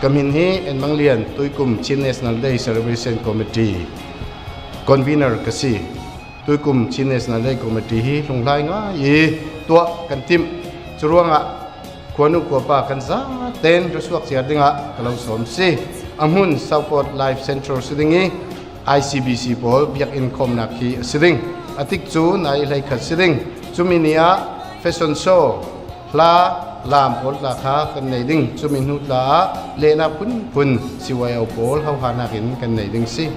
Ka min hi En Mang Lian, tuikum Chin National Day Celebration Committee convener ka si. Tuikum Chin National Day Committee hi hlunghlai ngai i tuah kan timh. Curuangah khuanu khuapa kan za ten rasuak ciar dingah ka lo sawm si. A hmun Southport Life Central si ding i ICBC pawl biakinn khawmnak hi a si ding. Atik cu nai hlei khat si ding. Cumi ni ah fashion show hla laam pawl tla kha kan nei ding. Cumi hnu tla ah lehnak phunphun CYO pawl hohanak in kan nei ding si.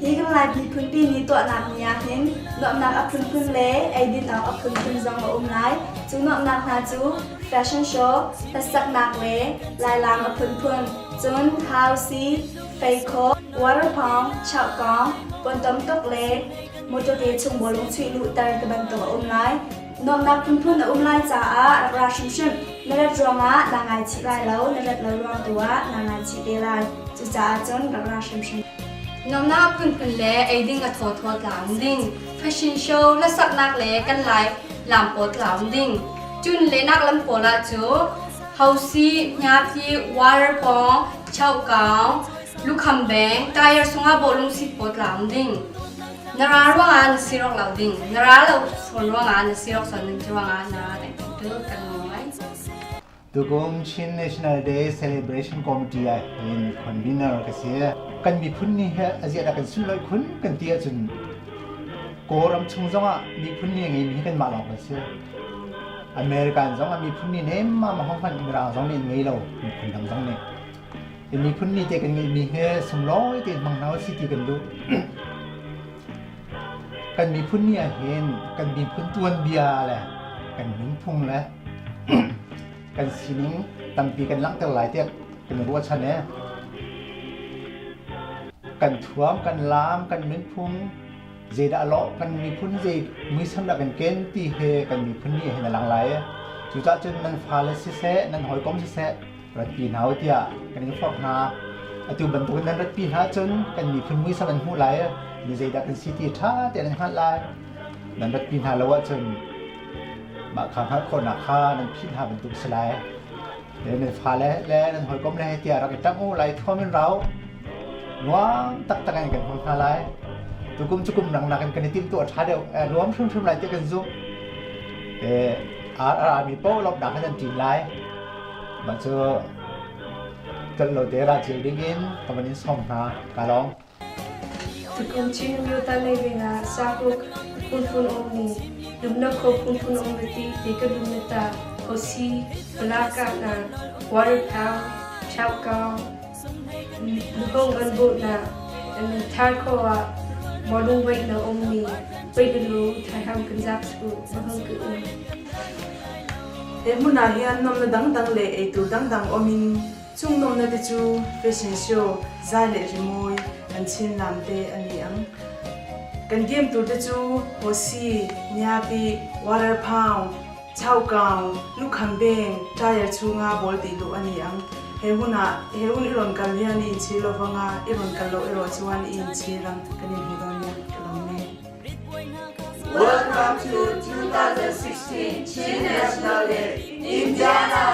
Hi kan Lai miphunpi ni tuahnak ni ah hin nuamhnak a phunphun le eidin awk a phunphun zong a um lai. Cu nuamhnak hna cu fashion show, hlasaknak le lailaam a phunphun, cun hausi, feikhaw, water pump, chauhkawng, pawntom tuk le motor ke chung bawlung chuih luhter ti bantuk a um lai. Nuamhnak phunphun a um lai caah rak ra hrimhrim. Na rat ruangah naa ngaichih lai lo, na rat lo ruang tu ah naa ngaichih te lai. Cucaah cun rak ra hrimhrim. Nuamhnak phunphun le eiding a thawthaw tlaum ding, fashion show hlasaknak le kan lai lam pawl tlaum ding. Cun lehnak lam pawl ah cu hausi, hniaphi, water pawng, chauhkaung, lukham beng, tire sungah bawhlung sit pawl tlaum ding. Na ra ruangah na sirok lo ding. Na ra lo sawn ruangah na sirok sawn ding ruangah na ra ding tu kan ngai. Tukum Chin National Day Celebration Committee ah hin convener ka si. Kan miphun ni he a ziah dah kan sunlawih khun kan ti ahcun Kawlram chung zongah miphun ni a ngeimi hi kanmah lawng kan si. American zong ah miphun ni nemmam a hmanh Mirang zong nih an ngei lo, miphun dang zong nih. I miphun ni te kan ngeihmi hi sunglawi tein hmang hna usih ti kan duh. Kan miphun ni ah hin kan miphun tuanbia le kan nunphung le kan sining tampi kan langhter lai tiah kan i ruahchan e. Kan thuam, kan laam, kan nunphung zeidah a lawh, kan miphun zei muisam dah kan ken ti he kan miphun ni hin a lang lai e. Cucaah cun nan fale siseh, nan hawikom siseh, ratpi hna u tiah kan in forh hna. Atu bantukin nan ratpi hna ahcun kan miphun muisam an hmuh lai i mi zeidah kan si ti ṭha tein an hngalh lai. Nan ratpi hna lo ahcun mah kha hngalh khawhnak kha nan phih hna bantuk si lai. Le nan fale le nan hawikom le tiah rak i ṭang u lai thuam in rau. Nuam taktak in kan hmang hna lai. Tukum cu kum dang nakin kan i timhtuah ṭha deuh, nuam hrimhrim lai tiah kan zumh. A rami paoh lawmhnak he nan ṭin lai. Mah cu tlolh lo te ra cil ding in ka van in sawm hna. Ka lawm. Tukum Chin Amyota lei vengah sakuk phunphun um mi lumnak kho phunphun um ti ti ka dum ta hosi palaka na water pound chau kao luhong an bo na thar kho ah modung wei na um mi wei lu thai ham kan zap su bahang ku He hmun ah hin nuamhnak dangdang le eitur dangdang um in chung nuamhnak te cu fashion show, zai le rimawi, kan Chin lam te an ni ang. Kan game tur te cu hosi, nyapi, water pound, chaukaung, lukham beng, tyre chunga ball ti luh a ni ang. He hun ah he hun i rawn kal hian i inchhir lovanga i rawn kal loh erawh chuan i inchhir ang kan in hmu dawn nia ka lawm e. Welcome to 2016 Chin National Day, Indiana!